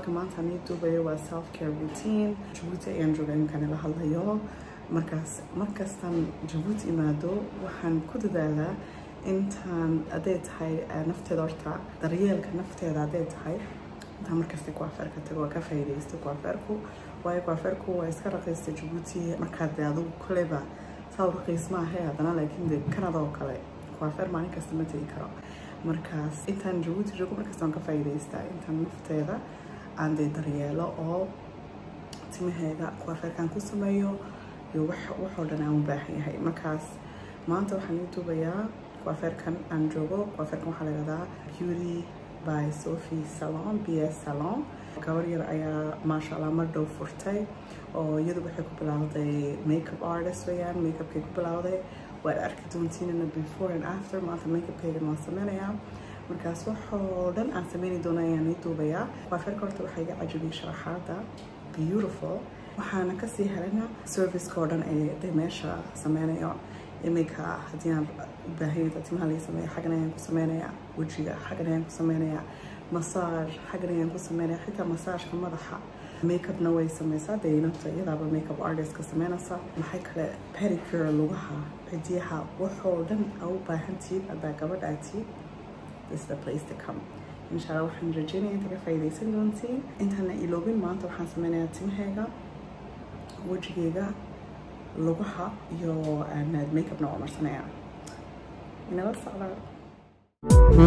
Muuqaalka maanta aan ii duubayo waa self care routine. Jabuuti ayaan joogaa imkaan ila hadlayo. Markaas markastaan Jabuuti imaado waxaan ku dadaalaa intaan hadday tahay nafteeda, horta daryeelka nafteeda hadday tahay, intaan markasta coiffeurka tago waa ka faa'iidaysto coiffeurku, waayo coiffeurku waa iska raqiista Jabuuti. Markaad dee adigu koleyba saa u raqiis ma ahay haddana, laakiin dee Canada oo kale coiffeur maalin kasta ma tegi karo. Markaas intaan Jabuuti joogo markasta waan ka faa'iidaystaa intaan nafteeda aan dee daryeelo oo timaheeda coiffeurkan ku sameeyo iyo wax waxoo dhan aan u baahan yahay. Markaas maanta waxaan ii duubayaa coiffeurkan aan joogo. Coiffeurkan waxaa la yidhahdaa Beauty by Sophie Salon, BS Salon. Gabar yar ayaa maasha Allah mar dhow furtay oo iyadu waxay ku bilowday makeup artist weeyaan, makeupkay ku bilowday. Waad arki doontiinana before and after. Maanta makeupkaygan waan sameynayaa. Markaas waxoo dhan aan sameyni doono ayaan ii duubayaa. Coiffeurka horta waxaa iga cajabiyay sharaxaada, beautiful. Waxaana kasii helana serviceka oo dhan ee dee meesha sameynayo. Iminka haddii aan u baahan yahay timaha laga sameeyo, xaggan ayaan ku sameynayaa, wejiga xaggan ayaan ku sameynayaa, massage xaggan ayaan ku sameynaya, xitaa massageka madaxa. Makeupna way sameysaa dee inanta, iyadaaba makeup artist ka sameynaysa. Maxay kale, pedicure, lugaha, cidiyaha, waxoo dhan aa u baahantihiin haddaa gabadh aad tihiin, this is the place to come, insha Allah. Waxaan rajeynaya inta ka faa'iidaysan doontiin. Intaana iloobin, maanta waxaan sameynayaa timahayga, wejigayga, lugaha iyo makeupna waa marsanaya. Inala socdaa.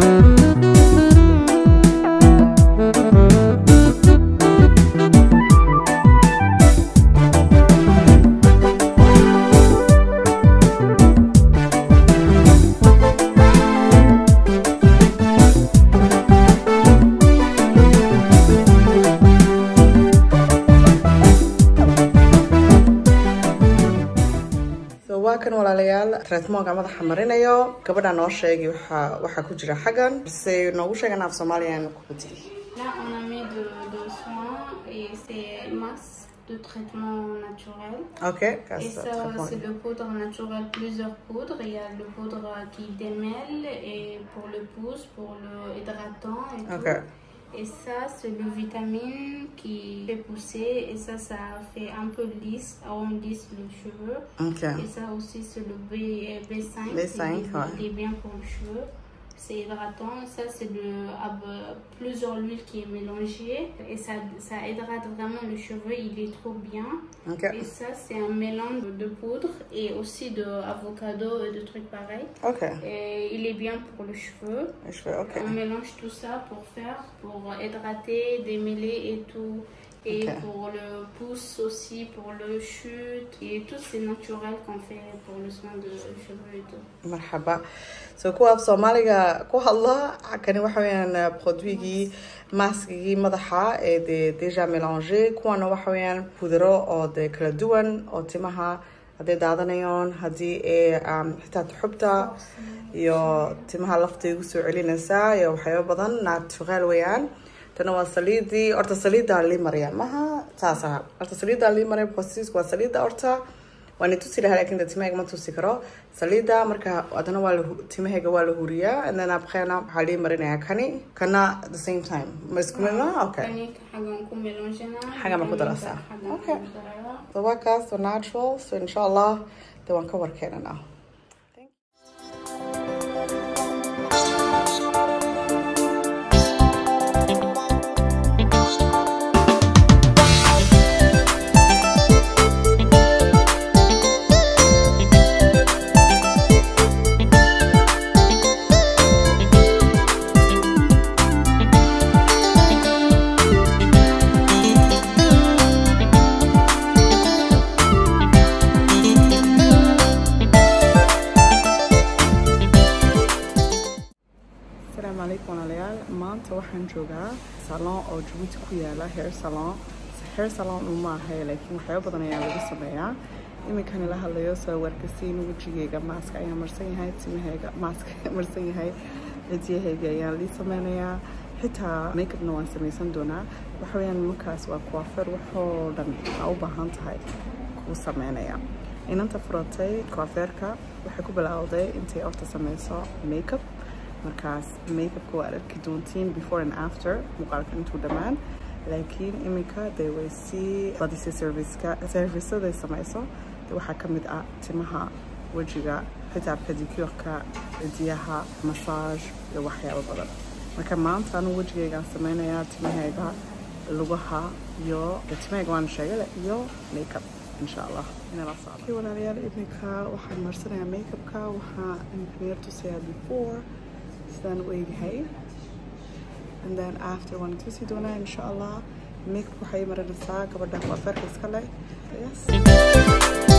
So waa kan walaalayaal treatmentka madaxa marinayo. Gabadha noo sheegay waxa ku jira xaggan, se noogu sheegan af Soomaaliya ku bedeli. Là, on a mis de soins et c'est masse de traitement naturel. Kaas Et ça, traitement. C'est le poudre naturel, plusieurs poudres. Il y a le poudre qui démêle et pour le pouce, pour le hydratant et tout. Et ça, c'est le vitamine qui fait pousser et ça fait un peu lisse, rend lisse le cheveu. Et ça aussi, c'est le B, B5. B5, ouais. Il est bien pour le cheveu. C'est hydratant. Ça, c'est le plusieurs huiles qui est mélangée. Et ça hydrate vraiment le cheveu. Il est trop bien. Et ça, c'est un mélange de poudre et aussi de avocado et de trucs pareils. Et il est bien pour le cheveu. Les cheveux, ok. On mélange tout ça pour faire, pour hydrater, démêler et tout. Et pour le pouce aussi, pour le chute. Et tout, c'est naturel qu'on fait pour le soin de cheveux et tout. Marxaba. So kuwa af Soomaaliga ku hadla, kani waxa weeyaan produitgii maskigii madaxa ee dee déjà mélangé. Kuwana waxa weeyaan pudro oo dee kala duwan oo timaha hadday daadanayaan, haddii ee xitaa xubta iyo timaha lafta igu soo celinaysaa iyo waxyaabo badan, natural weeyaan. Tana waa saliidii. Horta saliidaa lii mariya maha saas aha. Horta saliidaa lii mariya, process waa saliida. Horta waan tusi lahaa, laakiin dee timahayga ma tusi karo saliida. Marka haddana waa la timahayga waa la huriyaa, and then après-na waxaa lii marinayaa kani kana the same time. Ma isku mid ma? Okay. Kani xaggan ku mélangeنا. Xaggan ma ku daraysaa? Xaggan ku darayaa. So waa kaas, waa natural. So insha Allah dee waan ka warkeenanaa. Asalaamu calaykum walaalayaal. Maanta waxaan joogaa salon oo Jabuuti ku yaala, hair salon. Hair salon uma ahay, laakiin waxyaabo badan ayaa lagu sameeyaa. Iminkani la hadlayo soo warkasiin, wejigayga mask ayaa marsan yahay, timahayga mask marsan yahay, cidiyahayga ayaa lii sameynayaa, xitaa makeupna waan sameysan doonaa. Waxa weeyaan markaas waa coiffeur waxoo dhan aa u baahan tahay kuu sameynaya. Inanta furatay coiffeurka waxay ku bilowday intay horta sameyso makeup. Markaas makeupka waa arki doontiin before and after muuqaalka intuu dhammaan. Laakiin iminka dee way sii badisay serviceka, serviceaday samayso. Dee waxaa ka mid ah timaha, wejiga, xitaa pedicureka, cidiyaha, massage iyo waxyaabo badan. Marka maanta anu wejigaygaan sameynayaa, timahayga, lugaha iyo timahayga waan sheegay iyo makeup, insha Allah inala socdo. Walaalayaal, iminka waxaan marsanayaa makeupka. Waxaa iminka yar tusayaa before sidaan u eegyahay and then after waan tusi doonaa, insha Allah. Makeup waxay marinaysaa gabadha kuafeerka iska leh. Yes.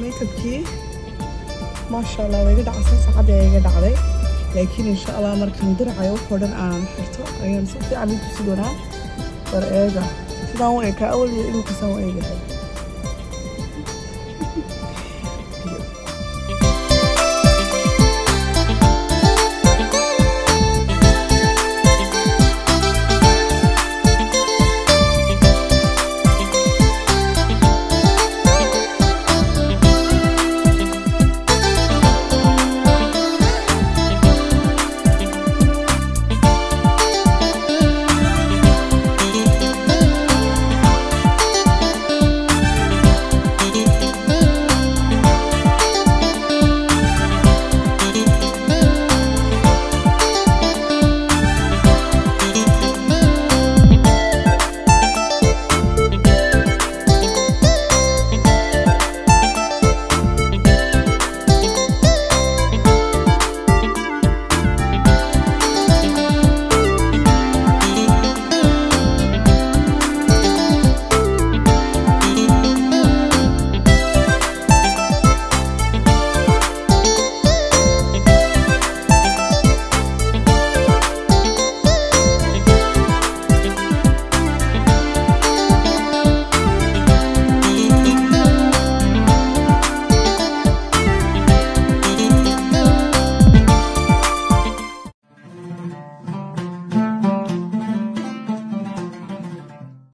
Makeupkii, maasha Allah, way iga dhacsan, saacadii ay iga dhacday. Laakiin insha Allah markaan diracayo waxoo dhan aan xirto ayaan si fiican u tusi doonaa. War eega sidaan u ekaa awal iyo imika saan u eegahay.